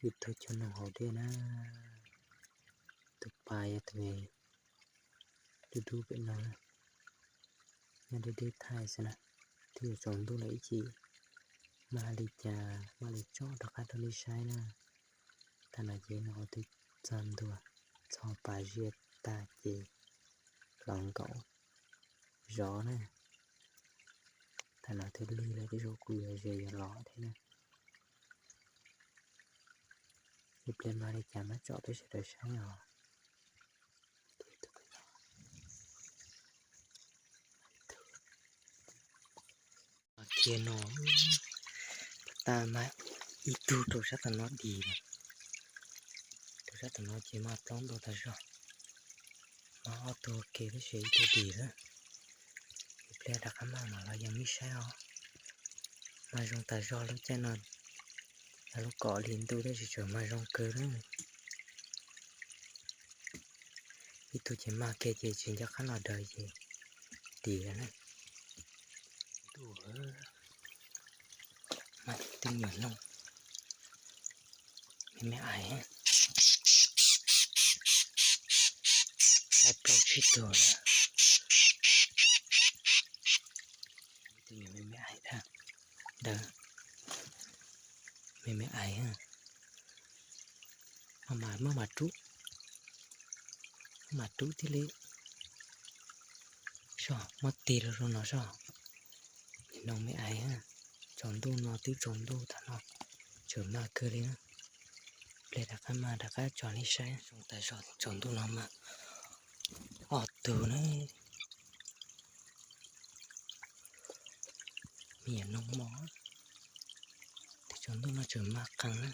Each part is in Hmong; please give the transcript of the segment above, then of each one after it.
Ib tug cov noog haus dej na, tus pas yog tus me dub dub pem no na, nyob deb deb thaij xwb na. Twb yuav tsaus ntuj lawm ib chim, maj li cas maj li tso rov qab rau nej saib na. Thaum no ces nws twb txog ntua, txog pas ziab tag ces hloov nkaus zov na. Thaum no twb lig lawm, tej zaum kuv yuav ze yuav los thiab na. Ib pliag maj li cas mam tsom peb sawv daws saib os. Mas kiag no, pas tas mas ib tug rau sab tom no dim lawm. Rau sab tom no ces mas plaub ntau tas zog, mas ob tug ua ke tab sis ib tug dim lawm. Ib pliag rov qab maj mam los yog nej saib os. Mas zoo tas zog lub caij no, yog lub kaum hli ntuj tab sis tseem mas zoo kawg na. Ib tug ces mag kiag ces tsis nco qab los daws ces dim lawm na. Mas tus me nyuam noog me me ais, plaub tsib tug lawm. Tus me me ais ntawd, me me ais, mas muab mas rub, muab mas rub thiaj li soj, muab tig los rau no soj. Noog me ais, tsaus ntuj no twb tsaus ntuj thaum no, tseem mag kawg li na. Pliag rov qab maj rov qab tso nej saib, zoo tas zog tsaus ntuj no mas ob tug na. Me nyuam noog mos, twb tsaus ntuj no tseem mag qees na,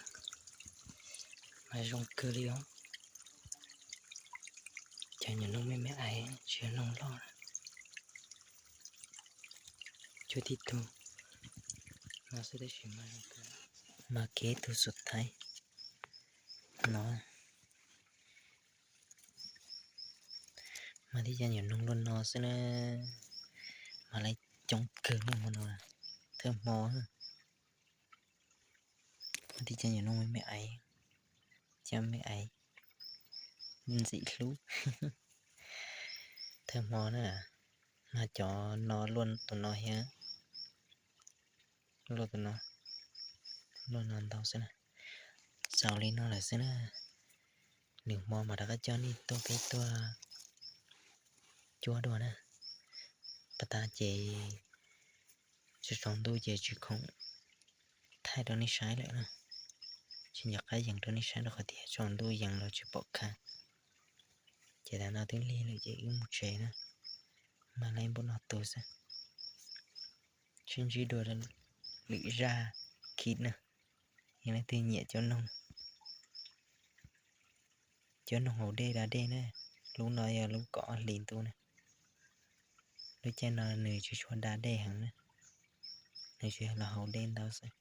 mas zoo kawg li os. Cov nyuam noog me me ais tsis yog noog loj na. Cuag tib tug no xwb tab sis mas zoo kawg. Mas kev tug xub thaiv no, mas tib cov nyuam noog luaj no xwb na, mas lawv coob kawg lub hmo no, thawj hmo. Mas tib cov nyuam noog me me ais, cov me ais ntxim hlub. Thawj hmo na, mas cov no luaj tus no thiab, luaj tus no, luaj no ntau xwb na. Xaus li no lawm xwb na, lwm hmo mas rov qab coj nej tuaj peb tuaj cuab dua na. Pas tas ces tsaus ntuj ces tsis khoom thaij rau nej saib lawm na, tsis nco qab yees rau nej saib rau qhov tias tsaus ntuj yees los tsis pom khav. Ces tam no twb lig lawm ces wb mus tsev na, maj li npaum no tus xwb. Sib ntsib dua lwm zaj khiv na, yog leej twg nyiam cov noog, cov noog haus dej da dej na, lub no yog lub kaum ob hlis ntuj na. Lub caij no nws tsis tshua da dej heev na, nws tsuas yog los haus dej ntau xwb.